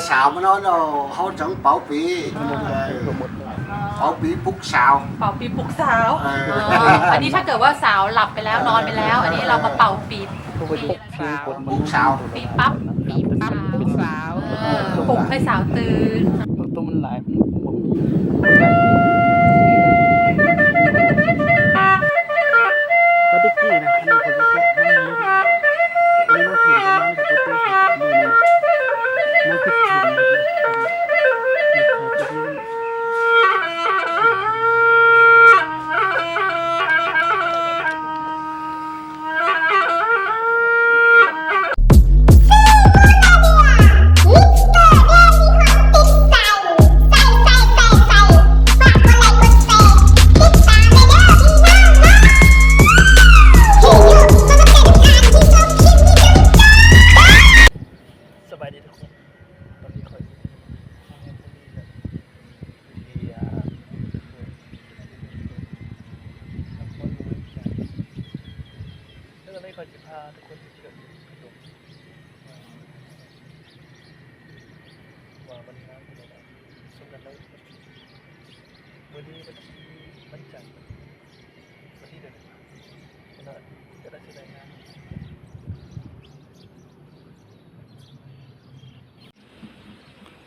ສາວມານອນເອົາ ເຮົາຈັ່ງເປົ່າປີ ເປົ່າປີປຸກສາວ ເປົ່າປີປຸກສາວ. ເອີ ອໍ ອັນນີ້ຖ້າເກີດວ່າສາວຫຼັບໄປແລ້ວ ນອນໄປແລ້ວ ອັນນີ້ເຮົາມາເປົ່າປີ ປີ ປຸກສາວ ປີປັບ ປີປັບສາວ ເອີ ປຸກໃຫ້ສາວຕື່ນ. ໂຕມັນຫຼາຍ ມັນບໍ່ມີ ແຕ່ຕະກີ້ນະ ອັນນີ້ຂ້ອຍບໍ່ເຄີຍ ມັນ ມັນ ມັນເຫັນປະມານ ຂ້ອຍບໍ່ເຄີຍ ມັນຄືເຫັນ ສະບາຍດີທຸກຄົນ ຕອນນີ້ຂ້ອຍຢູ່ທີ່ ແລ້ວຕອນນີ້ຂ້ອຍຊິພາທຸກຄົນໄປທ່ຽວທີ່ເມືອງທະຫຼວງ ວ່າມັນງາມປານໃດ ຊົມກັນເລີຍ. ມື້ນີ້ວັນທີ ວັນຈັນ ວັນທີເທົ່າໃດ ເພິ່ນວ່າຈະໄດ້ຊິໄດ້ງາມ.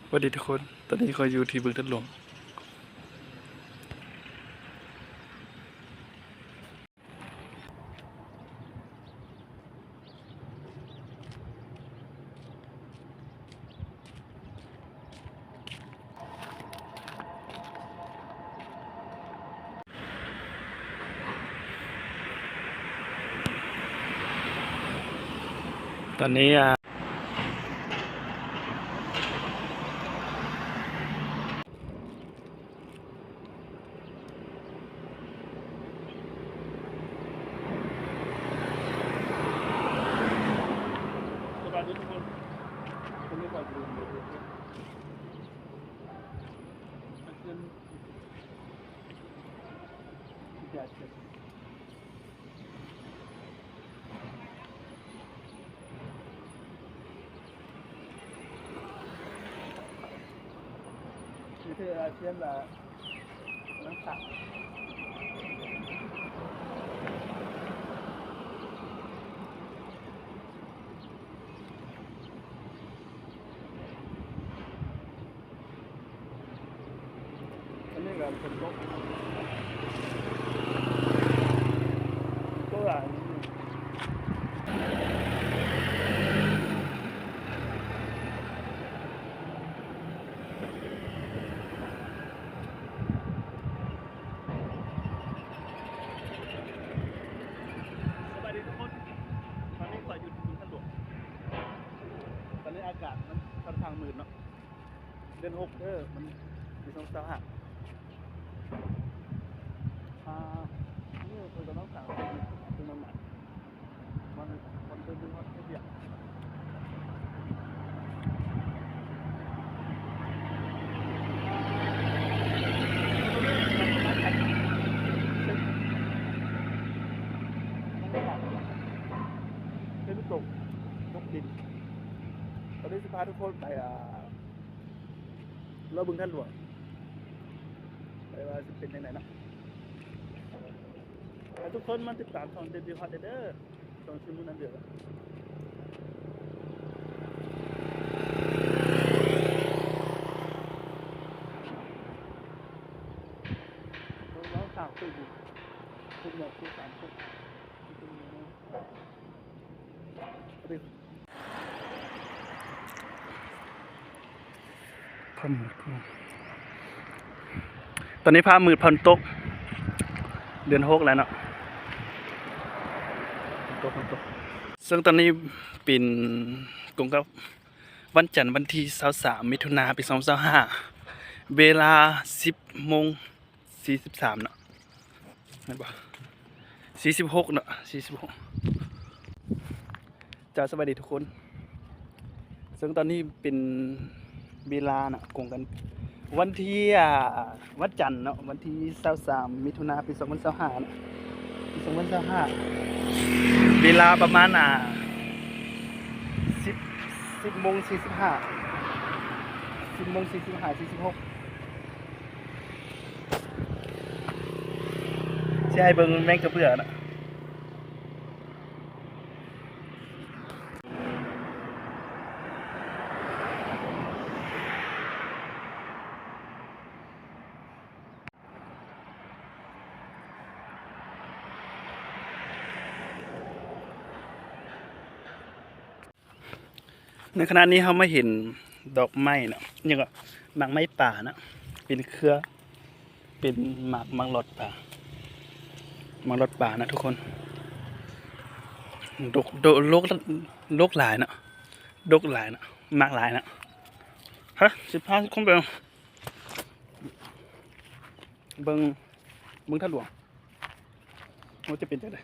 ສະບາຍດີທຸກຄົນ ຕອນນີ້ຂ້ອຍຢູ່ທີ່ເມືອງທະຫຼວງ. ຕອນນີ້ ອ່າ ສະບາຍດີທຸກຄົນ ຕອນນີ້ຂ້ອຍຢູ່ ອັນນີ້ກໍຝົນຕົກ ຕົກຫຼາຍ. ສະບາຍດີທຸກຄົນ ຕອນນີ້ຂ້ອຍຢູ່ທີ່ເມືອງທະຫຼວງ ຕອນນີ້ອາກາດມັນຂ້ອນຂ້າງມືດເນາະ. ເດືອນຫົກເດີ ມັນປີສອງພັນຊາວຫ້າ ອ່າ ນີ້ເພິ່ນກຳລັງສ້າງເປັນ ເປັນໝາກໆ ມັນ ມັນເປັນຮອດເຮັດວຽກ ເປັນຕົກ ຕົກດິນ. ຕອນນີ້ຊິພາທຸກຄົນໄປ ອ່າ ລໍເບິ່ງທາງຫຼວງ ໄປວ່າຊິເປັນຈັ່ງໃດເນາະ. ໃຫ້ທຸກຄົນມາຕິດຕາມຊ່ອງເດວິດຮອດເດີ ຊ່ອງຊິມຸນອັນເດີ ລາວສາມຄົນ ຄົນແບບຄືສາມຄົນ ຟ້າມືດ ຕອນນີ້ຟ້າມືດ ຝົນຕົກ ເດືອນຫົກແລ້ວເນາະ ຝົນຕົກ ຝົນຕົກ. ເຊິ່ງຕອນນີ້ເປັນກົງກັບວັນຈັນ ວັນທີຊາວສາມ ມິຖຸນາ ປີສອງພັນຊາວຫ້າ ເວລາສິບໂມງ ສີ່ສິບສາມເນາະ ແມ່ນບໍ່ ສີ່ສິບຫົກເນາະ ສີ່ສິບຫົກ. ເຈົ້າ ສະບາຍດີທຸກຄົນ ເຊິ່ງຕອນນີ້ເປັນເວລາເນາະ ກົງກັນວັນທີ ອ່າ ວັນຈັນເນາະ ວັນທີຊາວສາມ ມິຖຸນາ ປີສອງພັນຊາວຫ້າເນາະ ປີສອງພັນຊາວຫ້າ ເວລາປະມານ ອ່າ ສິບ ສິບໂມງສີ່ສິບຫ້າ. ສິບໂມງສີ່ສິບຫ້າ ສີ່ສິບຫົກ ຊິໃຫ້ເບິ່ງແມງກະເບື້ອນະ. ໃນຂະນະນີ້ເຮົາມາເຫັນດອກໄມ້ເນາະ ຫຍັງກໍໝາກໄມ້ປ່າເນາະ ເປັນເຄືອ ເປັນໝາກ ໝາກຫຼອດປ່າ ໝາກຫຼອດປ່ານະທຸກຄົນ ດົກ ດົກ ດົກ ດົກຫຼາຍເນາະ ດົກຫຼາຍເນາະ ໝາກຫຼາຍເນາະ. ຮະ ສິບຫ້າຄົນໄປ ເບິ່ງ ເບິ່ງທາດຫຼວງວ່າຈະເປັນຈັ່ງໃດ.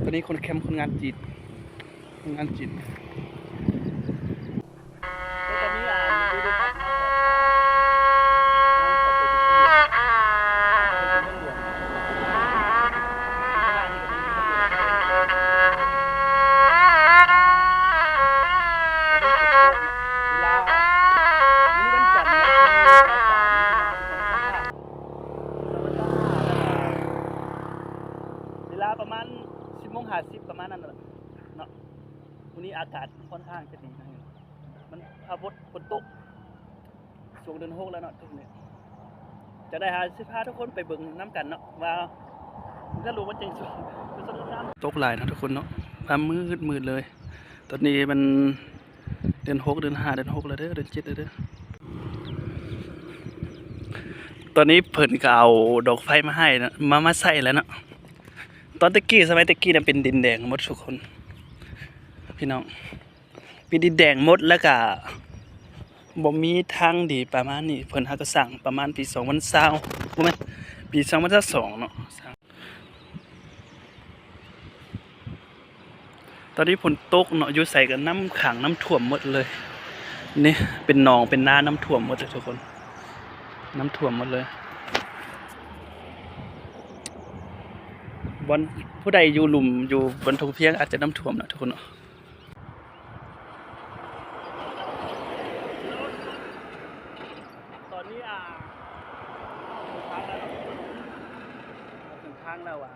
ຕອນນີ້ຄົນແຄມ ຄົນງານຈີນ ຄົນງານຈີນ. ເວລາປະມານສິບໂມງຫ້າສິບ ປະມານນັ້ນແຫຼະເນາະ. ມື້ນີ້ອາກາດຄ່ອນຂ້າງຈະດີໜ້ອຍໜຶ່ງ ມັນພາບົດຝົນຕົກ ຊ່ວງເດືອນຫົກແລ້ວເນາະ ທຸກນີ້ ຈະໄດ້ຫາ ຊິພາທຸກຄົນໄປເບິ່ງນຳກັນເນາະ ວ່າເມືອງທາດຫຼວງມັນຈັ່ງ ຈະສົງບງາມ. ຕົກຫຼາຍເນາະທຸກຄົນເນາະ ຟ້າມືດໆເລີຍ. ຕອນນີ້ມັນເດືອນຫົກ ເດືອນຫ້າ ເດືອນຫົກແລ້ວເດີ ເດືອນເຈັດແລ້ວເດີ. ຕອນນີ້ເພິ່ນກໍເອົາດອກໄຟມາໃຫ້ເນາະ ມາ ມາໃສ່ແລ້ວເນາະ. ຕອນແຕ່ກີ້ ສະໄໝແຕ່ກີ້ນະ ເປັນດິນແດງໝົດທຸກຄົນ ພີ່ນ້ອງ ເປັນດິນແດງໝົດ ແລ້ວກະບໍ່ມີທາງດີປະມານນີ້. ເພິ່ນຫາກໍສ້າງປະມານປີສອງພັນຊາວ ບໍ່ແມ່ນ ປີສອງພັນຊາວສອງເນາະ. ຕອນນີ້ຝົນຕົກເນາະ ຢູ່ໃສກໍນ້ຳຂັງ ນ້ຳຖ້ວມໝົດເລີຍ. ນີ້ເປັນໜອງເປັນນາ ນ້ຳຖ້ວມໝົດເລີຍທຸກຄົນ ນ້ຳຖ້ວມໝົດເລີຍ. ບ່ອນ ຜູ້ໃດຢູ່ລຸ່ມ ຢູ່ບົນທົ່ງພຽງ ອາດຈະນ້ຳຖ້ວມເນາະທຸກຄົນເນາະ. ຕອນນີ້ ອ່າ ເຖິງທາງແລ້ວ ເຖິງທາງແລ້ວວ່າ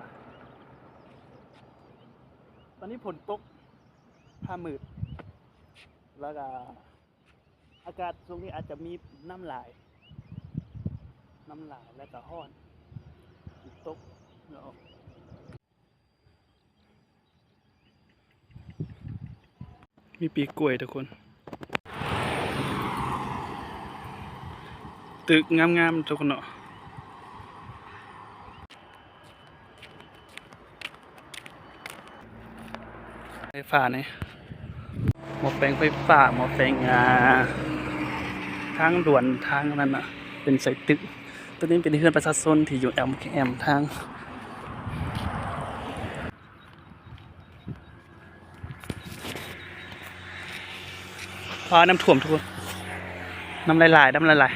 ຕອນນີ້ຝົນຕົກ ຟ້າມືດ ແລ້ວກະອາກາດຊ່ວງນີ້ອາດຈະມີນ້ຳຫຼາຍ ນ້ຳຫຼາຍ ແລ້ວກະຮ້ອນ ຝົນຕົກເນາະ. ມີປີກກ້ວຍທຸກຄົນ ຕຶກງາມໆທຸກຄົນເນາະ. ໄຟຟ້ານີ້ ໝໍ້ແປງໄຟຟ້າ ໝໍ້ແປງ ອ່າ ທາງດ່ວນ ທາງນັ້ນນະ ເປັນໃສ່ຕຶກ. ຕົວນີ້ເປັນເຮືອນປະຊາຊົນທີ່ຢູ່ແອ້ມ ແອ້ມທາງ. ຟ້ານ້ຳຖ້ວມທຸກຄົນ ນ້ຳຫຼາຍໆ ນ້ຳຫຼາຍ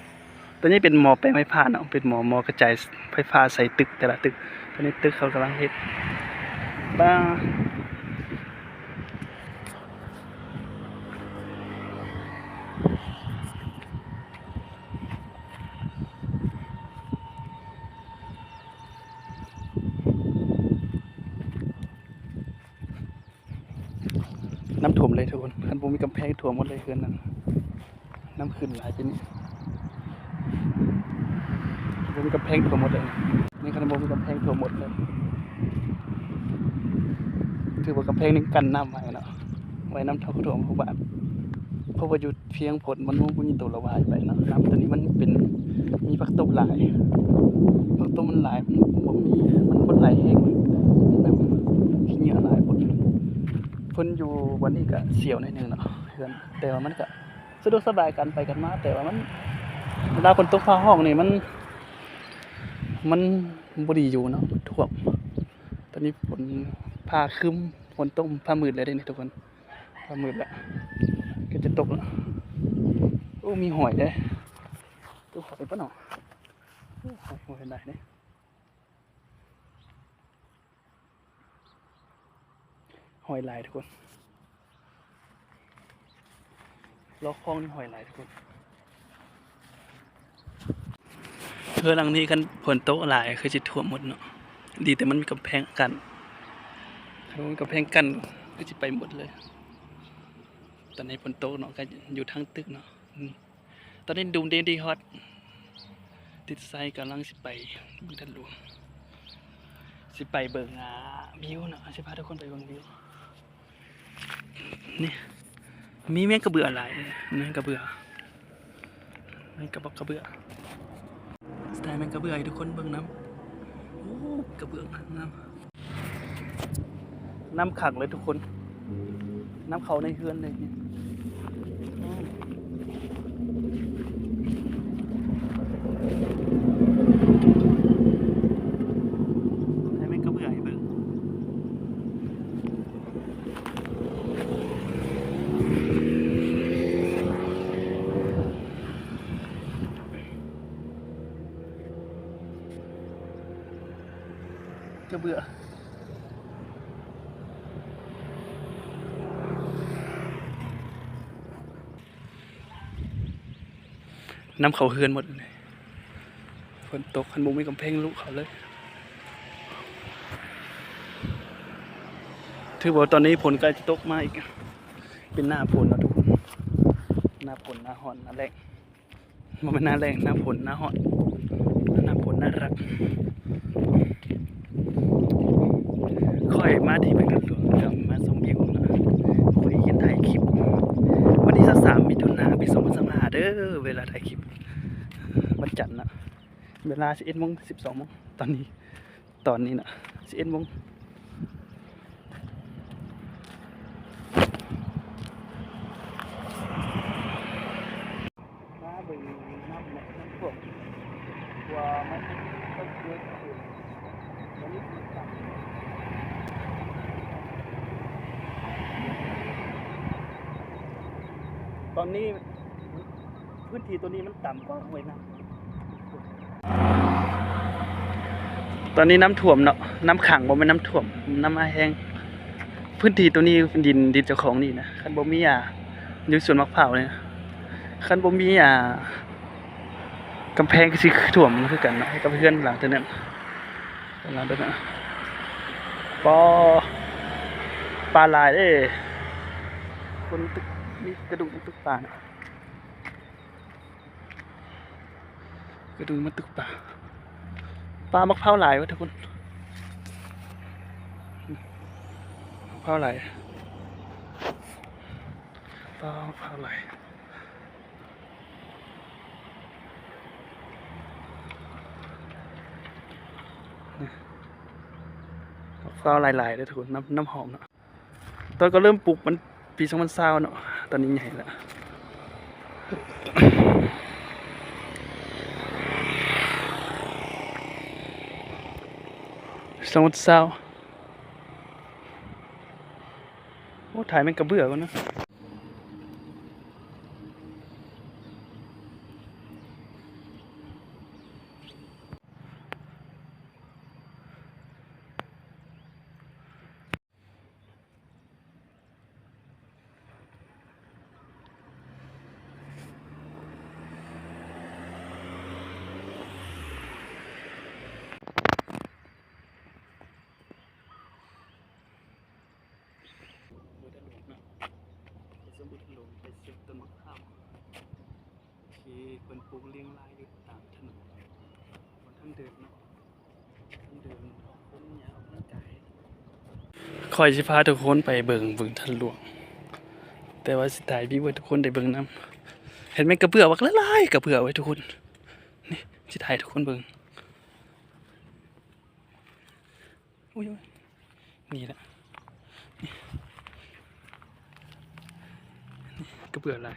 ໆ. ຕົວນີ້ເປັນໝໍ້ແປງໄຟຟ້າເນາະ ເປັນໝໍ້ ໝໍ້ກະຈາຍໄຟຟ້າໃສ່ຕຶກ ແຕ່ລະຕຶກ. ຕົວນີ້ຕຶກເຂົາກຳລັງເຮັດ ບາ ນ້ຳຖ້ວມເລີຍທຸກຄົນ ຄັນບໍ່ມີກຳແພງຖ້ວມໝົດເລີຍເຮືອນນັ້ນ ນ້ຳຂຶ້ນຫຼາຍປີນີ້ ບໍ່ມີກຳແພງຖ້ວມໝົດເລີຍ ນີ້ຄັນບໍ່ມີກຳແພງຖ້ວມໝົດເລີຍ ຖືວ່າກຳແພງນີ້ກັນນ້ຳໄວ້ເນາະ ໄວ້ນ້ຳຖ້ວມ ຖ້ວມທຸກບ້ານ ເພາະວ່າຢູ່ ພຽງພົ້ນມັນບໍ່ມີໂຕລະວາຍໄປເນາະ ນ້ຳຕົວນີ້ມັນເປັນ ມີຜັກຕົບຫຼາຍ ຜັກຕົບມັນຫຼາຍ ມັນບໍ່ມີ ມັນບໍ່ໄຫຼແຮງ ນ້ຳຂີ້ເຫຍື້ອຫຼາຍໂພດ ເພິ່ນຢູ່ບ່ອນນີ້ກະສ່ຽວໜ້ອຍໜຶ່ງເນາະ ເຮືອນ ແຕ່ວ່າມັນກະສະດວກສະບາຍກັນໄປກັນມາ ແຕ່ວ່າມັນ ເວລາຝົນຕົກຟ້າຮ້ອງນີ້ມັນ ມັນບໍ່ດີຢູ່ເນາະ ມັນຖ້ວມ ຕອນນີ້ຝົນ ຟ້າຄຶ້ມ ຝົນຕົກ ຟ້າມືດແລ້ວເດ້ນີ້ທຸກຄົນ ຟ້າມືດແລ້ວ ກໍຈະຕົກແລ້ວ ໂອ້ ມີຫອຍເດ້ ຕົກຫອຍປະເນາະ ໂອ້ຍ ບໍ່ເຫັນໄດ້ເດ້. ຫອຍຫຼາຍທຸກຄົນ ລອກຄອງນີ້ຫອຍຫຼາຍທຸກຄົນ. ເຮືອນຫຼັງນີ້ຄັນຝົນຕົກຫຼາຍຄືຊິຖ້ວມໝົດເນາະ ດີແຕ່ມັນມີກຳແພງກັ້ນ ຄັນບໍ່ມີກຳແພງກັ້ນຄືຊິໄປໝົດເລີຍ. ຕອນນີ້ຝົນຕົກເນາະ ກໍຢູ່ທາງຕຶກເນາະ ອືມ. ຕອນນີ້ດຸມເດນດີຮອດ ຕິດໄຊກຳລັງຊິໄປເບິ່ງທາດຫຼວງ ຊິໄປເບິ່ງ ອ່າ ວິວເນາະ ຊິພາທຸກຄົນໄປເບິ່ງວິວ. ນີ້ ມີແມງກະເບື້ອຫຼາຍ ແມງກະເບື້ອ ແມງກະບອກກະເບື້ອ ສະໄຕແມງກະເບື້ອໃຫ້ທຸກຄົນເບິ່ງນຳ. ໂອ້ ກະເບື້ອງາມ. ນ້ຳຂັງເລີຍທຸກຄົນ ນ້ຳເຂົ້າໃນເຮືອນເລີຍນີ້. ໃຫ້ແມ່ນກະເບື້ອໃຫ້ເບິ່ງ. ກະເບື້ອ ນ້ຳເຂົ້າເຮືອນໝົດ ຝົນຕົກ ຄັນບໍ່ມີກຳແພງລຸເຂົ້າເລີຍ. ຖືວ່າຕອນນີ້ຝົນໃກ້ຈະຕົກມາອີກ ເປັນໜ້າຝົນເນາະທຸກຄົນ ໜ້າຝົນ ໜ້າຮ້ອນ ໜ້າແລ້ງ. ບໍ່ແມ່ນໜ້າແລ້ງ ໜ້າຝົນ ໜ້າຮ້ອນ ໜ້າຝົນ ໜ້າຮ້ອນ. ຂ້ອຍມາທີ່ເມືອງທາດຫຼວງ ແລ້ວມາຊົມວິວນະ ຂ້ອຍເຫັນຖ່າຍຄລິບ ວັນທີຊາວສາມ ມິຖຸນາ ປີສອງພັນຊາວຫ້າ ເດີ ເວລາຖ່າຍຄລິບ ວັນຈັນນະ ເວລາສິບເອັດໂມງ ສິບສອງໂມງ ຕອນນີ້ ຕອນນີ້ນະ ສິບເອັດໂມງ. ມາເບິ່ງນ້ຳເນາະ ນ້ຳຖ້ວມ ວ່າມັນເກີດຂຶ້ນ ຕອນນີ້ ພື້ນທີ່ໂຕນີ້ມັນຕ່ຳກວ່າຫ້ວຍນ້ຳ. ຕອນນີ້ນ້ຳຖ້ວມເນາະ ນ້ຳຂັງ ບໍ່ແມ່ນນ້ຳຖ້ວມ ນ້ຳມາແຮງ. ພື້ນທີ່ໂຕນີ້ເປັນດິນ ດິນເຈົ້າຂອງນີ້ນະ ຄັນບໍ່ມີ ອ່າ ຢູ່ສວນໝາກພ້າວນີ້ ຄັນບໍ່ມີ ອ່າ ກຳແພງກໍຊິຖ້ວມຄືກັນເນາະ ກັບເຮືອນຫຼັງຕົວນັ້ນ ຫຼັງຕົວນັ້ນ. ປໍ ປາຫຼາຍເດ້ ຄົນຕຶກ ມີກະດຸກຕຶກປານະ. ກະດຸມາຕຶກປາ ປາໝາກພ້າວຫຼາຍວ່າທຸກຄົນ ໝາກພ້າວຫຼາຍ ປາໝາກພ້າວຫຼາຍ ໝາກພ້າວຫຼາຍໆເດີທຸກຄົນ ນ້ຳ ນ້ຳຫອມເນາະ. ຕອນກໍເລີ່ມປູກມັນປີສອງພັນຊາວເນາະ ຕອນນີ້ໃຫຍ່ແລ້ວ ສອງພັນຊາວ. ໂອ້ ຖ່າຍແມ່ນກະເບື້ອກ່ອນນະ. ໂອເຄ ເພິ່ນປູກລຽງລາຍຢູ່ຕາມຖະໜົນ ຄົນທາງເດີນເນາະ ທາງເດີນອອກກົມຫຍ້າອອກກຳລັງກາຍ. ຂ້ອຍຊິພາທຸກຄົນໄປເບິ່ງບຶງທາດຫຼວງ ແຕ່ວ່າຊິຖ່າຍວິວໃຫ້ທຸກຄົນໄດ້ເບິ່ງນຳ. ເຫັນແມ່ນກະເບື້ອບັກຫຼາຍໆ ກະເບື້ອເວີຍທຸກຄົນ ນີ້ ຊິຖ່າຍໃຫ້ທຸກຄົນເບິ່ງ. ໂອ້ຍ ນີ້ແຫຼະ ນີ້ ນີ້ກະເບື້ອຫຼາຍ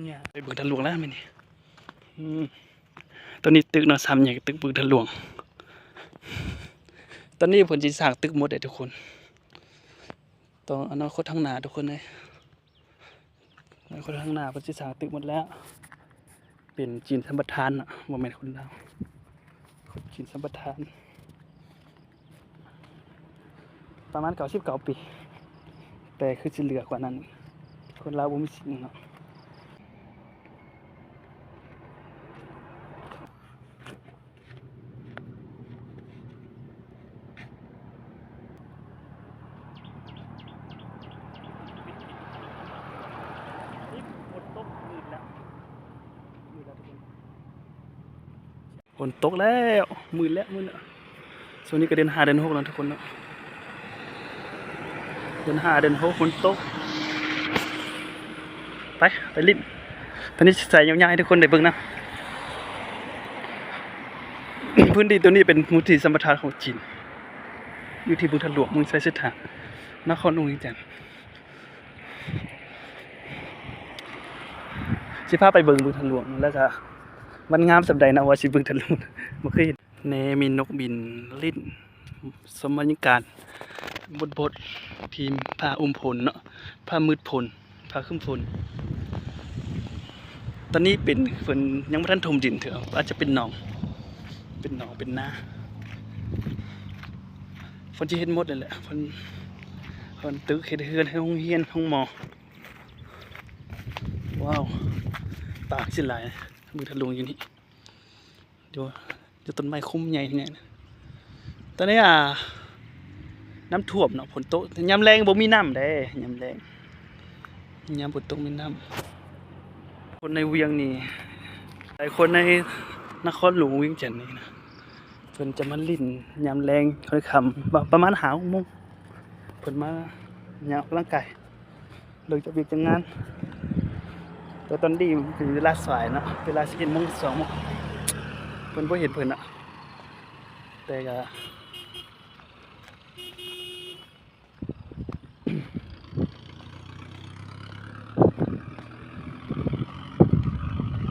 ນີ້ ໄປບຶງທາດຫຼວງແລ້ວມື້ນີ້. ອືມ ຕອນນີ້ຕຶກເນາະ ສາມແຍກຕຶກບຶງທາດຫຼວງ ຕອນນີ້ເພິ່ນຊິສ້າງຕຶກໝົດເດ້ທຸກຄົນ ຕໍ່ອະນາຄົດຂ້າງໜ້າທຸກຄົນເອີຍ. ໃນຄົນຂ້າງໜ້າເພິ່ນຊິສ້າງຕຶກໝົດແລ້ວ ເປັນຈີນສຳປະທານເນາະ ບໍ່ແມ່ນຄົນລາວ ຄົນຈີນສຳປະທານ ປະມານເກົ້າສິບເກົ້າປີ ແຕ່ຄືຊິເຫຼືອກວ່ານັ້ນ ຄົນລາວບໍ່ມີສິດເນາະ. ຝົນຕົກ ມືດແລ້ວ ມືດແລ້ວທຸກຄົນ ຝົນຕົກແລ້ວ ມືດແລ້ວ ມືດແລ້ວ. ຊ່ວງນີ້ກໍເດືອນຫ້າເດືອນຫົກແລ້ວທຸກຄົນເນາະ ເດືອນຫ້າເດືອນຫົກ ຝົນຕົກ. ໄປ ໄປຫຼິ້ນ ຕອນນີ້ຊິໃສ່ຍາວໆໃຫ້ທຸກຄົນໄດ້ເບິ່ງນຳ. ພື້ນທີ່ຕົວນີ້ເປັນພື້ນທີ່ສຳປະທານຂອງຈີນ ຢູ່ທີ່ບຶງທາດຫຼວງ ເມືອງໄຊເສດຖາ ນະຄອນຫຼວງວຽງຈັນ. ຊິພາໄປເບິ່ງບຶງທາດຫຼວງ ແລ້ວກະມັນງາມສ່ຳໃດນະ ວ່າຊິບຶງທາດຫຼວງ ບໍ່ເຄີຍເຫັນ. ນີ້ມີນົກບິນຫຼິ້ນ ຊົມບັນຍາກາດບົດໆ ທີ່ພາອຸ້ມຝົນເນາະ ພາມືດຝົນ ພາຄຶ້ມຝົນ. ຕອນນີ້ເປັນ ເພິ່ນຍັງບໍ່ທັນຖົມດິນເທື່ອ ອາດຈະເປັນໜອງ ເປັນໜອງເປັນນາ. ເພິ່ນຊິເຮັດໝົດນັ້ນແຫຼະ ເພິ່ນ ເພິ່ນຕຶກເຮັດເຮືອນ ເຮັດໂຮງຮຽນ ໂຮງໝໍ. ວ້າວ ປາຄືຊິຫຼາຍ ບຶງທາດຫຼວງຢູ່ນີ້ ຢູ່ ຢູ່ຕົ້ນໄມ້ຄຸ້ມໃຫຍ່ແຮງ. ຕອນນີ້ ອ່າ ນ້ຳຖ້ວມເນາະ ຝົນຕົກ ຍາມແລ້ງບໍ່ມີນ້ຳເດ້ ຍາມແລ້ງ ຍາມຝົນຕົກມີນ້ຳ. ຄົນໃນວຽງນີ້ ຫຼາຍຄົນໃນນະຄອນຫຼວງວຽງຈັນນີ້ນະ ເພິ່ນຈະມາຫຼິ້ນຍາມແລງຄ່ອຍຄ່ຳ ປະ ປະມານຫ້າຫົກໂມງ ເພິ່ນມາຍ່າງອອກກຳລັງກາຍ ເລີກຈາກວຽກຈາກງານ. ແຕ່ຕອນນີ້ມັນເປັນເວລາສາຍເນາະ ເວລາສິບເອັດໂມງ ສອງໂມງ ເພິ່ນບໍ່ເຫັນເພິ່ນເນາະ ແຕ່ກະ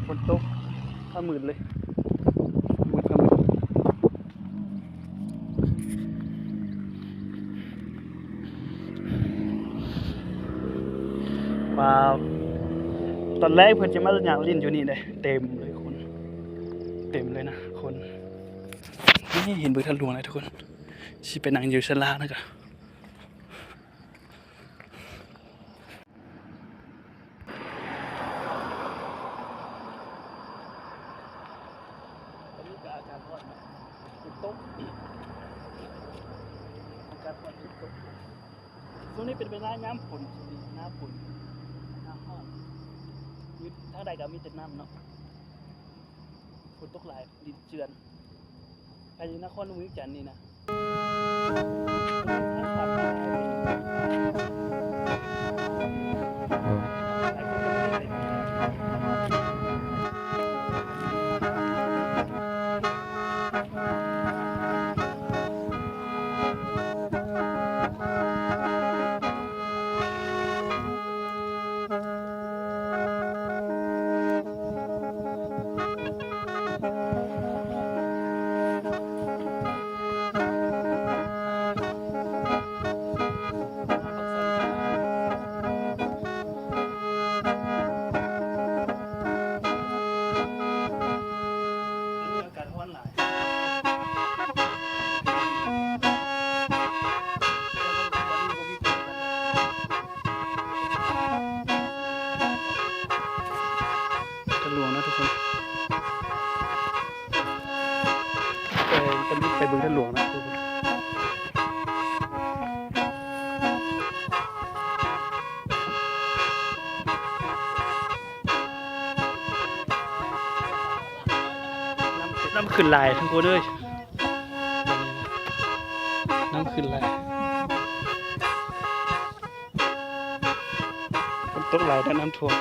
ຝົນຕົກ ຟ້າມືດເລີຍ ມືດຟ້າມືດ. ວ້າວ ຕອນແລງເພິ່ນຈະມາຍ່າງຫຼິ້ນຢູ່ນີ້ເດ້ ເຕັມເລີຍຄົນ ເຕັມເລີຍນະຄົນ. ນີ້ເຫັນບຶງທາດຫຼວງແລ້ວທຸກຄົນ ຊິໄປນັ່ງຢູ່ສາລານະກະ. ຕອນນີ້ກໍອາກາດຮ້ອນເນາະ ຝົນຕົກ ອາກາດຮ້ອນ ຝົນຕົກ. ຊ່ວງນີ້ເປັນເວລາຍາມຝົນ ຊ່ວງນີ້ໜ້າຝົນ ໜ້າຮ້ອນ ຢູ່ທາງໃດກໍມີແຕ່ນ້ຳເນາະ ຝົນຕົກຫຼາຍ ດິນເຈື່ອນ. ພາຍໃນນະຄອນຫຼວງວຽງຈັນນີ້ນະ ທາດຫຼວງເນາະທຸກຄົນ ໄປ ໄປເບິ່ງທາດຫຼວງເນາະທຸກຄົນ. ນ້ຳ ນ້ຳຂຶ້ນຫຼາຍທຸກຄົນເອີຍ ນ້ຳຂຶ້ນຫຼາຍ. ຝົນຕົກຫຼາຍແລ້ວນ້ຳຖ້ວມ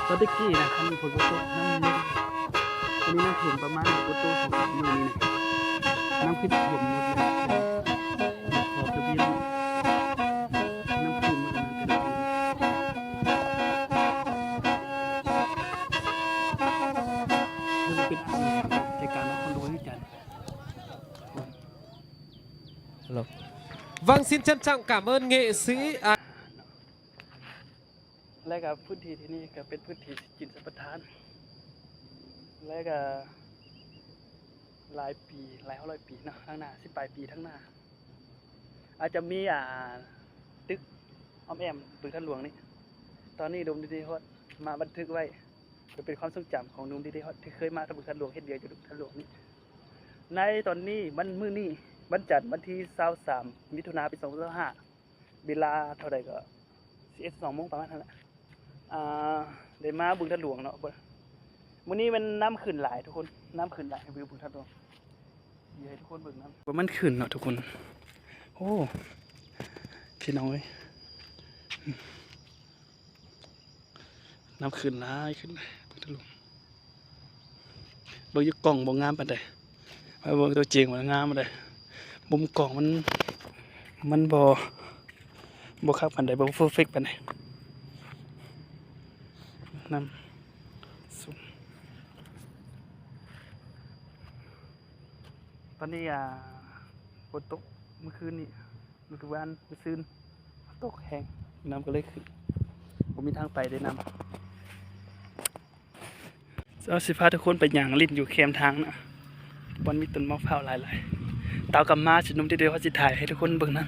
ແຕ່ຕະກີ້ນະ ຄັນຝົນບໍ່ຕົກນ້ຳ ອັນນີ້ນ້ຳຖ້ວມປະມານບໍ່ຕົກສອງສາມມື້ນີ້ນະ ນ້ຳຂຶ້ນຖ້ວມໝົດເລີຍ ຂອບລະບຽງ ນ້ຳຂຶ້ນໝົດແລ້ວນະ ແຕ່ລະປີ ເປັນ ໃຈກາງນະຄອນຫຼວງວຽງຈັນ. Vâng, xin trân trọng cảm ơn nghệ sĩ, à, ແລ້ວກະພື້ນທີ່ທີ່ນີ້ກະເປັນພື້ນທີ່ສິດຈິນສຳປະທານ ແລ້ວກະຫຼາຍປີ ຫຼາຍຮ້ອຍປີເນາະ ທາງໜ້າ ສິບປາຍປີທາງໜ້າ ອາດຈະມີ ອ່າ ຕຶກອ້ອມແອ້ມບຶງທາດຫຼວງນີ້. ຕອນນີ້ໜຸ່ມດິດຮອດມາບັນທຶກໄວ້ ເພື່ອເປັນຄວາມຊົງຈຳຂອງໜຸ່ມດິດຮອດທີ່ເຄີຍມາທາງບຶງທາດຫຼວງ ເຮັດວຽກຢູ່ບຶງທາດຫຼວງນີ້. ໃນຕອນນີ້ ວັນ ມື້ນີ້ ວັນຈັນ ວັນທີຊາວສາມ ມິຖຸນາ ປີສອງພັນຊາວຫ້າ ເວລາເທົ່າໃດກໍ ສິບເອັດ ສອງໂມງປະມານຫັ້ນແຫຼະ ອ່າ ໄດ້ມາບຶງທາດຫຼວງເນາະ. ມື້ນີ້ແມ່ນນ້ຳຂຶ້ນຫຼາຍທຸກຄົນ ນ້ຳຂຶ້ນຫຼາຍ ໃຫ້ວິວບຶງທາດຫຼວງ ໃຫ້ທຸກຄົນເບິ່ງນຳ ວ່າມັນຂຶ້ນເນາະທຸກຄົນ. ໂອ້ ພີ່ນ້ອງເອີຍ ນ້ຳຂຶ້ນຫຼາຍ ຂຶ້ນຫຼາຍ ເບິ່ງທາດຫຼວງ. ເບິ່ງຢູ່ກ້ອງບໍ່ງາມປານໃດ ມາເບິ່ງຕົວຈິງມັນງາມປານໃດ. ມຸມກ້ອງມັນ ມັນບໍ່ ບໍ່ຄັກປານໃດ ບໍ່ເພີເຟັກປານໃດ. ນ້ຳສູງ ຕອນນີ້ ອ່າ ຝົນຕົກມື້ຄືນນີ້ ມື້ວານ ມື້ຊືນ ຕົກແຮງ ນ້ຳກໍເລີຍຂຶ້ນ ບໍ່ມີທາງໄປເດ້ນ້ຳ. ເຮົາຊິພາທຸກຄົນໄປຍ່າງຫຼິ້ນຢູ່ແຄມທາງນະ ບ່ອນມີຕົ້ນໝາກພ້າວຫຼາຍໆ. ຕາວກັບມາຊິໜຸ່ມທີ່ເດີ ເຮົາຊິຖ່າຍໃຫ້ທຸກຄົນເບິ່ງນຳ.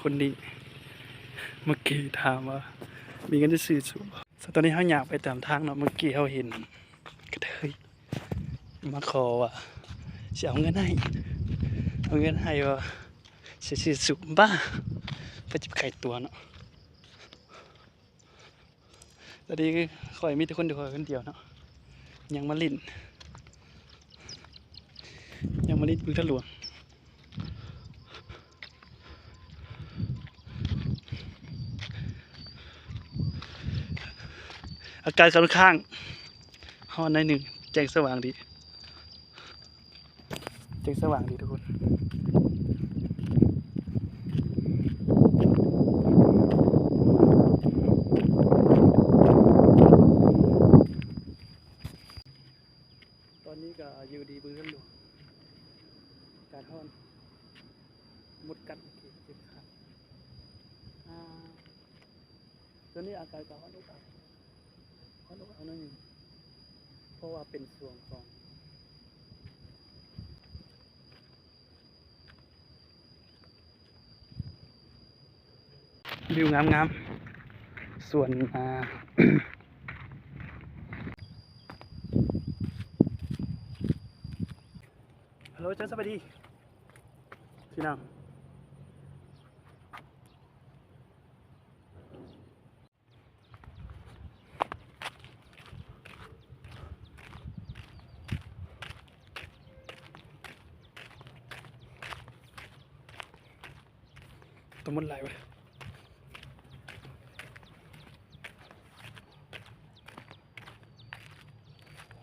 ຄົນນີ້ເມື່ອກີ້ຖາມວ່າມີເງິນຈະຊື້ສູບບໍ່? ຕອນນີ້ເຮົາຍ່າງໄປຕາມທາງເນາະ ເມື່ອກີ້ເຮົາເຫັນກະເທີຍມາຂໍວ່າຊິເອົາເງິນໃຫ້ ເອົາເງິນໃຫ້ວ່າຊິຊື້ສູບ. ບ້າ ໄປຈິບໄຂ່ຕົວເນາະ. ຕອນນີ້ຂ້ອຍມີແຕ່ຄົນດຽວ ຂ້ອຍຄົນດຽວເນາະ ຍັງມາຫຼິ້ນ ຍັງມາຫຼິ້ນບຶງທາດຫຼວງ. ອາກາດຂ້ອນຂ້າງຮ້ອນໜ້ອຍໜຶ່ງ ແຈ້ງສະຫວ່າງດີ. ແຈ້ງສະຫວ່າງດີທຸກຄົນ. ຕອນນີ້ກໍຢູ່ດີບຶງທາດຫຼວງ ອາກາດຮ້ອນ ມົດກັດ ເຈັບຂາ. ອ່າ ຕອນນີ້ອາກາດກໍຮ້ອນອົບອ້າວ ຮ້ອນອົບອ້າວໜ້ອຍໜຶ່ງ ເພາະວ່າເປັນຊ່ວງຂອງ ວິວງາມໆ ສວນ ອ່າ ຮັລໂຫຼ ເຈົ້າສະບາຍດີ ພີ່ນ້ອງ. ໂຕມັນຫຼາຍເວີຍ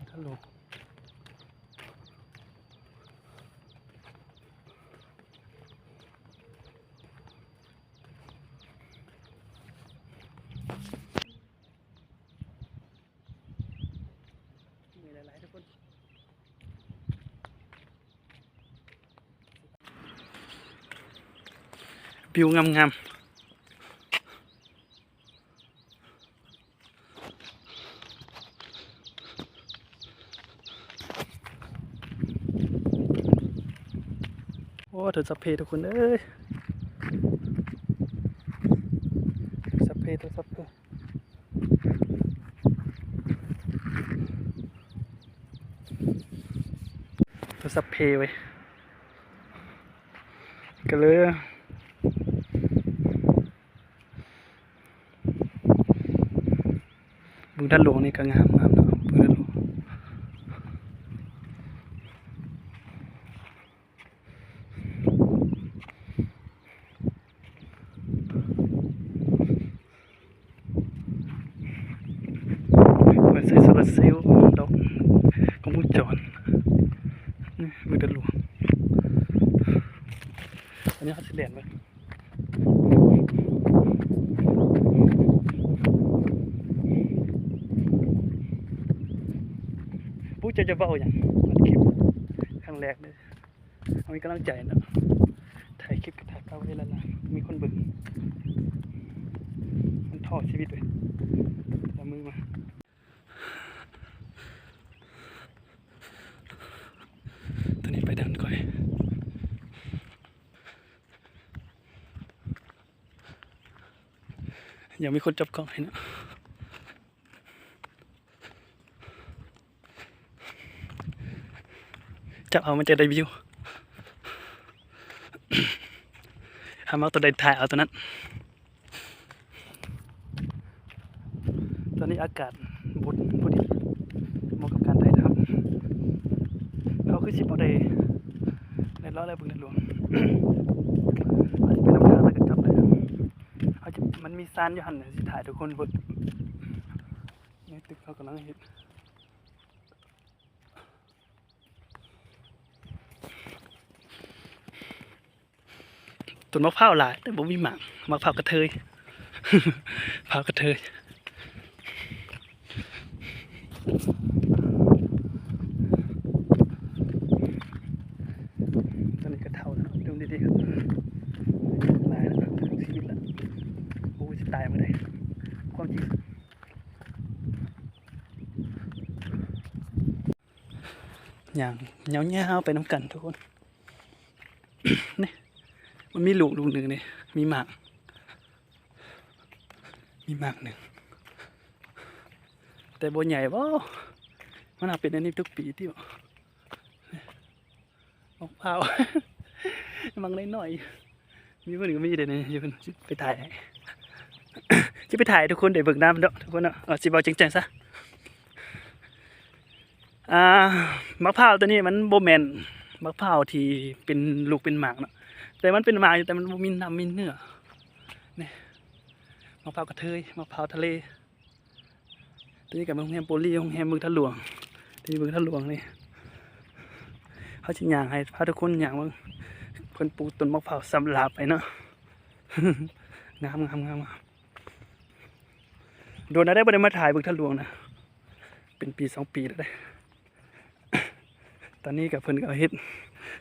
ທະລຸ. ວິວງາມໆ. ໂອ້ ໂທລະສັບເພທຸກຄົນເອີຍ ໂທລະສັບເພ ໂທລະສັບເພ ໂທລະສັບເພເວີຍ ກໍເລີຍ ບຶງທາດຫຼວງນີ້ກໍງາມໆເນາະ ບຶງທາດຫຼວງ. ເພິ່ນໃຊ້ໂຊລາເຊວ ດອກ ກ້ອງວົງຈອນ ນີ້ບຶງທາດຫຼວງ. ອັນນີ້ເຮົາຊິແລ່ນເບິ່ງ. ໂອ້ ເປັນ ເຈົ້າຈະເວົ້າຫຍັງ? ອັດຄລິບຄັ້ງແລກເດີ ເຮົາມີກຳລັງໃຈເນາະ ຖ່າຍຄລິບກັບຖ່າຍຂ່າວໄດ້ຫຼາຍໆ ມີຄົນເບິ່ງ ມັນທໍ້ຊີວິດເວີຍ ລະມືມາ ຕອນນີ້ໄປທາງກ່ອຍ ຍັງມີຄົນຈັບກ້ອງໃຫ້ເນາະ ຈັບເອົາມັນຈະໄດ້ວິວ ຖ້າມັກຕົວໃດຖ່າຍເອົາຕົວນັ້ນ ຕອນນີ້ອາກາດບົດພໍດີ ເໝາະກັບການຖ່າຍທຳ ເຮົາຄືຊິບໍ່ໄດ້ ໄດ້ເລາະແລະເບິ່ງໃນຫຼວງ ເຮົາຊິໄປນຳທາງແລ້ວກໍກັບເລີຍ ເຮົາຈະ ມັນມີຊານຢູ່ຫັ້ນ ຊິຖ່າຍທຸກຄົນເບິ່ງ ໃນຕຶກເຂົາກຳລັງເຮັດ ຕົ້ນໝາກພ້າວຫຼາຍ ແຕ່ບໍ່ມີໝາກ ໝາກພ້າວກະເທີຍ ພ້າວກະເທີຍ ຕອນນີ້ກໍເຖົ້າແລ້ວ ເລີ່ມດີໆ ຫຼາຍແລ້ວ ເຖິງຊີວິດແລ້ວ ບໍ່ຮູ້ຊິຕາຍມື້ໃດ ຄວາມຈິງ ຍ່າງຍາວໆໄປນຳກັນທຸກຄົນ ນີ້ ມັນມີລູກລູກໜຶ່ງນີ້ ມີໝາກ ມີໝາກໜຶ່ງ ແຕ່ບໍ່ໃຫຍ່ບໍ ມັນຫາກເປັນອັນນີ້ທຸກປີຕິ ໝາກພ້າວ ໝາກນ້ອຍໆ ຢູ່ພຸ້ນກໍມີເດ້ນີ້ ຢູ່ພຸ້ນ ຊິໄປຖ່າຍໃຫ້ ຊິໄປຖ່າຍໃຫ້ທຸກຄົນໄດ້ເບິ່ງນຳເນາະ ທຸກຄົນເນາະ ເອົາ ຊິເວົ້າແຈ້ງໆຊະ ອ່າ ໝາກພ້າວຕົວນີ້ມັນບໍ່ແມ່ນໝາກພ້າວທີ່ເປັນລູກເປັນໝາກເນາະ ແຕ່ມັນເປັນໝາກຢູ່ ແຕ່ມັນບໍ່ມີນ້ຳມີເນື້ອ ນີ້ ໝາກພ້າວກະເທີຍ ໝາກພ້າວທະເລ ຕົວນີ້ກໍແມ່ນໂຮງແຮມໂປລີ ໂຮງແຮມບຶງທາດຫຼວງ ທີ່ບຶງທາດຫຼວງນີ້ ເຮົາຊິຍ່າງໃຫ້ ພາທຸກຄົນຍ່າງເບິ່ງ ເພິ່ນປູກຕົ້ນໝາກພ້າວຊຳລາບໄປເນາະ ງາມໆໆ ໂດນແລ້ວເດ້ ບໍ່ໄດ້ມາຖ່າຍບຶງທາດຫຼວງນະ ເປັນປີສອງປີແລ້ວເດ້ ຕອນນີ້ກໍເພິ່ນກໍເຮັດ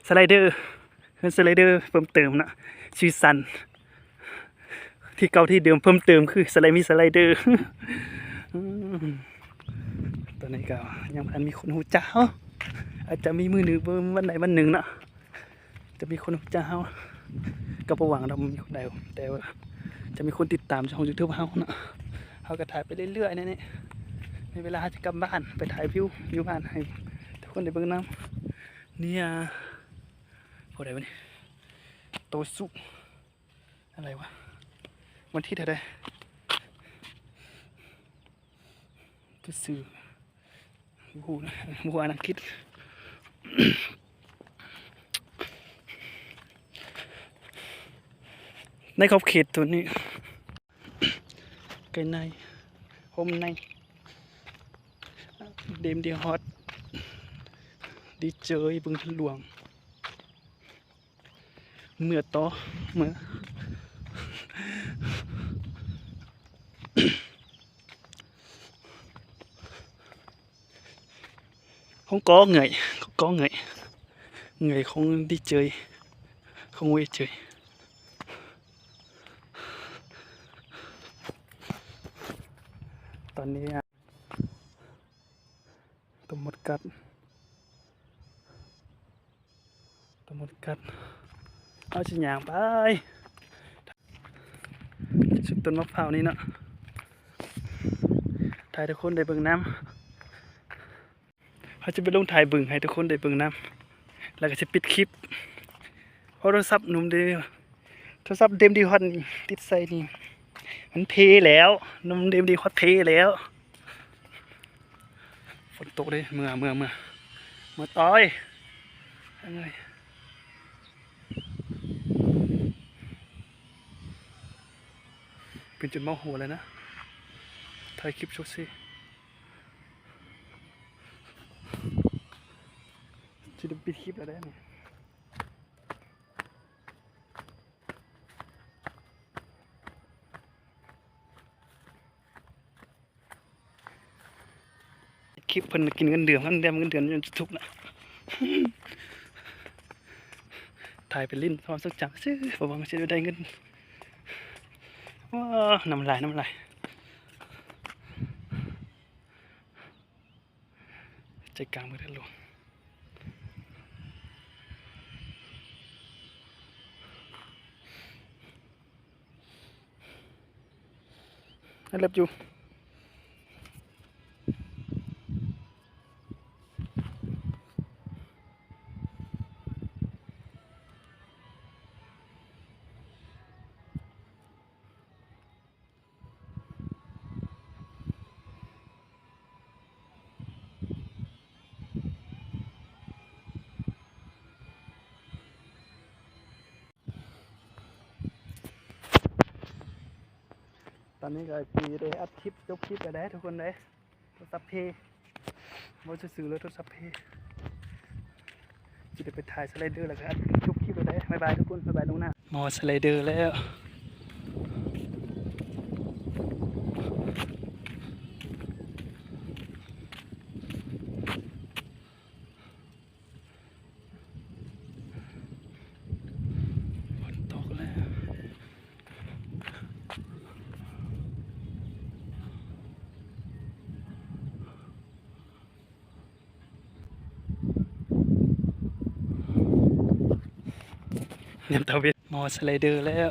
ສະໄລເດີ ເຮືອນສະໄລເດີເພີ່ມເຕີມເນາະ ສີສັນ ທີ່ເກົ່າທີ່ເດີມເພີ່ມເຕີມຄືສະໄລ ມີສະໄລເດີ ອືມ ຕອນນີ້ກໍຍັງບໍ່ທັນມີຄົນຮູ້ຈັກເຮົາ ອາດຈະມີມື້ໜຶ່ງ ວັນໃດວັນໜຶ່ງເນາະ ຈະມີຄົນຮູ້ຈັກເຮົາ ກໍບໍ່ຫວັງດອກມີຄົນໃດ ແຕ່ວ່າຈະມີຄົນຕິດຕາມຊ່ອງຢູທູບເຮົາເນາະ ເຮົາກໍຖ່າຍໄປເລື້ອຍໆ ໃນນີ້ ໃນເວລາເຮົາຈະກັບບ້ານ ໄປຖ່າຍວິວຢູ່ບ້ານໃຫ້ທຸກຄົນໄດ້ເບິ່ງນຳ ເນຍ ຜູ້ໃດວະນີ້ ໂຕສຸ ອະໄລວະ ວັນທີເທົ່າໃດ ຊື່ ບໍ່ຮູ້ນະ ບໍ່ຮູ້ອ່ານອັງກິດ ໃນຂອບເຂດໂຕນີ້ ໄກໃນ ຮົ່ມໃນ ເດມດີຮອດ ດີເຈີຍ ບຶງທາດຫຼວງ ເມືອຕໍ່ ເມືອ ຂອງກໍເງື່ອຍ ກໍເງື່ອຍ ເງື່ອຍຂອງດີເຈີຍ ຂອງເວເຈີຍ ຕອນນີ້ ຕົວມົດກັດ ຕົວມົດກັດ ເຮົາຊິຍ່າງໄປສຸດຕົ້ນໝາກພ້າວນີ້ເນາະ ຖ່າຍໃຫ້ທຸກຄົນໄດ້ເບິ່ງນຳ ເຮົາຈະໄປລົງຖ່າຍບຶງໃຫ້ທຸກຄົນໄດ້ເບິ່ງນຳ ແລ້ວກໍຊິປິດຄລິບ ເພາະໂທລະສັບໜຸ່ມເດ ໂທລະສັບເດມດີຮອດນີ້ ຕິດໃສ່ນີ້ ມັນເພແລ້ວ ໜຸ່ມເດມດີຮອດເພແລ້ວ ຝົນຕົກເດ້ ເມືອ ເມືອ ເມືອ ເມືອຕ່ອຍ ເປັນຈົນເມົາຫົວແລ້ວນະ ຖ່າຍຄລິບໂຊກເຊ ຊິໄດ້ປິດຄລິບແລ້ວເດ້ນີ້. ປິດ ຄລິບເພິ່ນກິນເງິນເດືອນ ເງິນເດືອນ ເງິນເດືອນ ທຸກໆ ນະ ຖ່າຍໄປຫຼິ້ນຄວາມຊົງຈຳຊື່ ບໍ່ຫວັງຊິໄດ້ເງິນ. ວ້າ ນ້ຳລາຍ ນ້ຳລາຍ. ໃຈກາງເມືອງທະໂລ I love you. ຕອນນີ້ກໍຊິໄດ້ອັດຄລິບ ຈົບຄລິບແລ້ວເດ້ທຸກຄົນເດ້. ໂທລະສັບເພ ເວົ້າຊື່ໆ ເລີຍ ໂທລະສັບເພ. ຊິໄດ້ໄປຖ່າຍສະໄລເດີ ແລ້ວກໍອັດຈົບຄລິບແລ້ວເດ້. ບາຍບາຍທຸກຄົນ ບາຍບາຍລ່ວງໜ້າ. ມາຮອດສະໄລເດີແລ້ວ. ຝົນຕົກແລ້ວ ຍາມຕາເວັນ ມາຮອດສະໄລເດີແລ້ວ.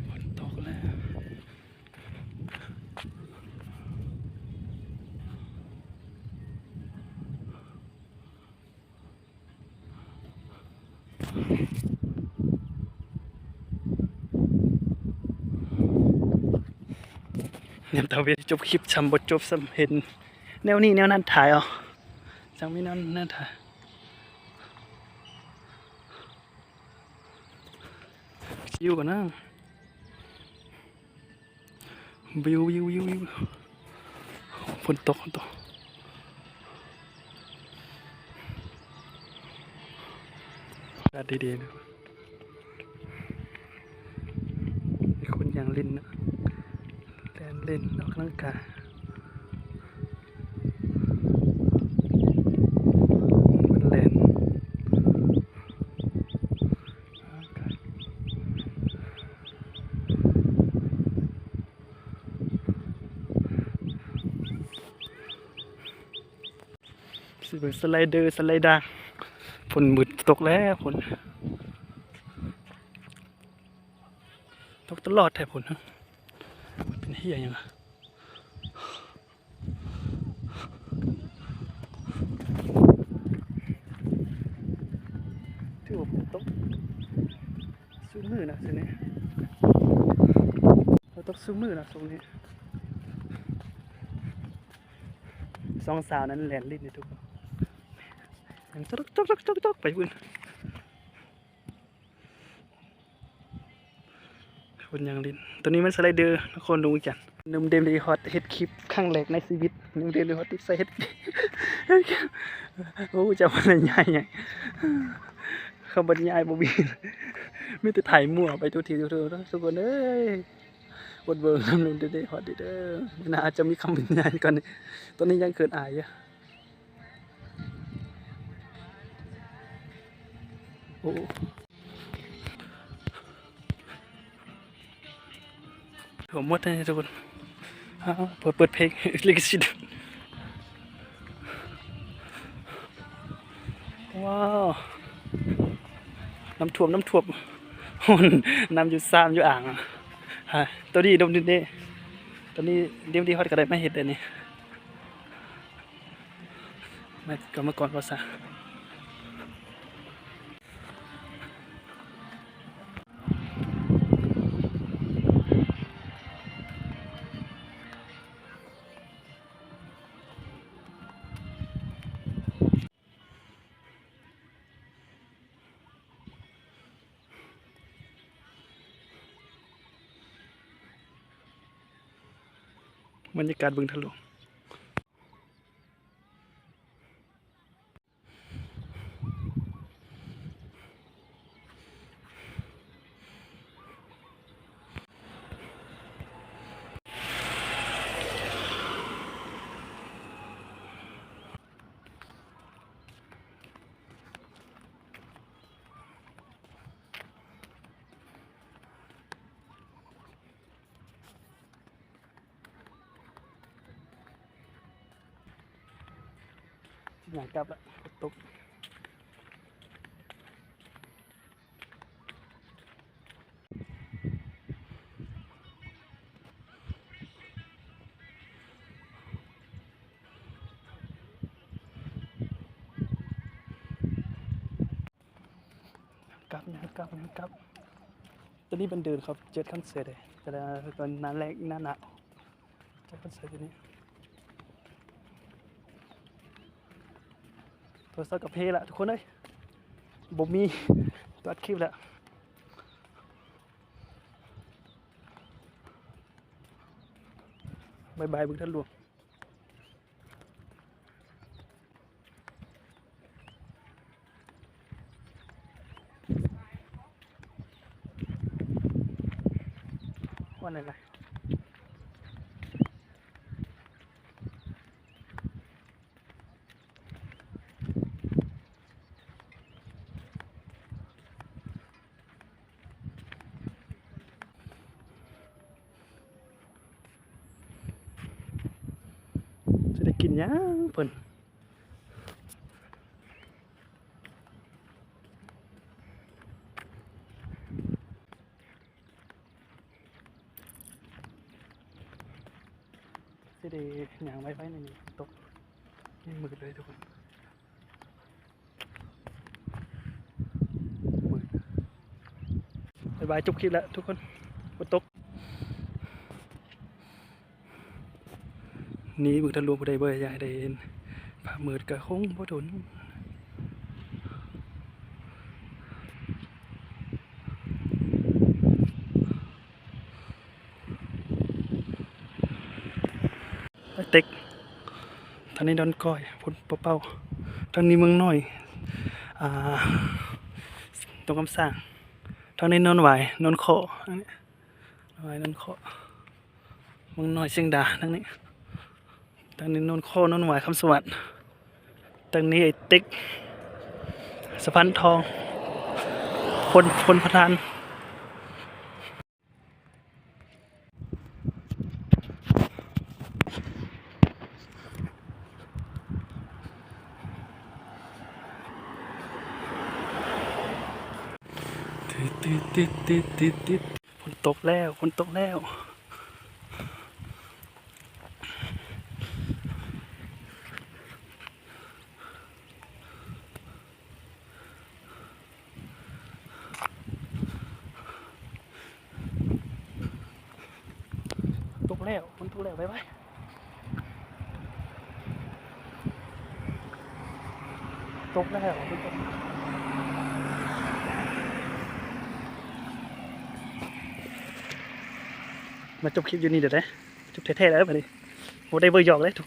ຝົນຕົກແລ້ວ ຍາມຕາເວັນ ຈົບຄລິບຊ້ຳບໍ່ຈົບ ຊ້ຳເຫັນແນວນີ້ແນວນັ້ນຖ່າຍເອົາ ຈັ່ງມີແນວນັ້ນຖ່າຍ. ຊິຢູ່ກັນນະ ວິວ ວິວ ວິວ ວິວ ຝົນຕົກ ຝົນຕົກ ອາກາດດີໆ ເນາະ ມີຄົນຍ່າງຫຼິ້ນເນາະ ແລ່ນຫຼິ້ນ ອອກກຳລັງກາຍ ແລ່ນ ຊິເບິ່ງສະໄລເດີ ສະໄລດາ ຝົນມືດຕົກແລ້ວ ຝົນຕົກຕະຫຼອດແທ້ ຝົນ ມັນເປັນເຫຍຫຍັງລະ? ຖືວ່າຝົນຕົກຊຸມື້ນະ ຊ່ວງນີ້ ຝົນຕົກຊຸມື້ນະ ຊ່ວງນີ້ ສອງສາວນັ້ນແລ່ນຫຼິ້ນຢູ່ທຸກຄົນ ຍັງຈອກໆໆໆໄປພຸ້ນ. ຄົນຍ່າງຫຼິ້ນ ໂຕນີ້ແມ່ນສະໄລເດີນະຄອນຫຼວງວຽງຈັນ. ໜຸ່ມເດມໄດ້ຮອດເຮັດຄລິບຄັ້ງແລກໃນຊີວິດ ໜຸ່ມເດມໄດ້ຮອດຕິດໃສ່ເຮັດ ໂອ້ ຈະບັນຍາຍຫຍັງ ຄຳບັນຍາຍບໍ່ມີ ມີແຕ່ຖ່າຍມົ້ວໄປທຸກທີ່ທຸກເທິງເນາະ ທຸກຄົນເອີຍ. ອົດເບິ່ງນຳໜຸ່ມເດມໄດ້ຮອດເດີ ໜ້າອາດຈະມີຄຳບັນຍາຍກ່ອນນີ້ ຕອນນີ້ຍັງເຂີນອາຍຢູ່. ໂອ້ ຖ້ວມໝົດເລີຍທຸກຄົນ ອ້າວ ເປີດ ເປີດເພງລິຂະສິດ ວ້າວ ນ້ຳຖ້ວມ ນ້ຳຖ້ວມ ນ້ຳຢູ່ຊາມຢູ່ອ່າງ ໂຕນີ້ດົມດິນເດ້ ໂຕນີ້ເດມໄດ້ຮອດກໍໄດ້ມາເຮັດແບບນີ້. ມາ ກຳມະກອນກໍ່ສ້າງ ບັນຍາກາດບຶງທະໂລງ. ຍ່າງກັບລະ ຝົນຕົກ. ກັບ ຍ່າງກັບ ຍ່າງກັບ. ຕອນນີ້ເພິ່ນເດີນເຂົ້າເຈັດຄັນເສດເດ້ ແຕ່ລະຕອນໜ້າແລ້ງ ໜ້າໜາວ ເຈັດຄັນເສດຢູ່ນີ້. ໂທລະສັບກະເພລະທຸກຄົນເອີຍ ບໍ່ມີຕົວອັດຄລິບລະ. ບາຍບາຍ ບຶງທາດຫຼວງ. ວ່າແນວໃດ? ຊິໄດ້ກິນຫຍັງເພິ່ນ? ຊິໄດ້ຍ່າງໄວໆ ໃນນີ້ຕົກ ຍັງມືດເລີຍທຸກຄົນ. ບາຍບາຍ ຈົບຄລິບແລ້ວທຸກຄົນ ຝົນຕົກ. ນີ້ບຶງທາດຫຼວງ ຜູ້ໃດບໍ່ຢາກໃຫ້ໄດ້ເຫັນ ຟ້າມືດກະຄົງບໍ່ດົນ. ເຕັກ ທາງນີ້ດອນກ້ອຍ ພຸ້ນປໍເປົ້າ ທາງນີ້ເມືອງນ້ອຍ ອ່າ ດອນຄຳສ້າງ ທາງນີ້ໂນນຫວາຍ ໂນນເຄາະ ອັນນີ້ໂນນຫວາຍ ໂນນເຄາະ ເມືອງນ້ອຍຊຽງດາ ທາງນີ້ ທາງນີ້ໂນນເຄາະ ໂນນຫວາຍ ຄຳສະຫວັດ ທາງນີ້ໄອ້ເຕັກ ສະພານທອງ ໂພນ ໂພນພະທານ. ຕິດໆໆໆໆ ຝົນຕົກແລ້ວ ຝົນຕົກແລ້ວ. ຕົກແລ້ວ ຝົນຕົກແລ້ວ ໄວໆ ຕົກແລ້ວ ຝົນຕົກ. ມາຈົບຄລິບຢູ່ນີ້ເດີ້. ຈົບແທ້ໆ ແລ້ວບັດນີ້ ບໍ່ໄດ້ເວົ້າຢອກເດ້ ທຸກ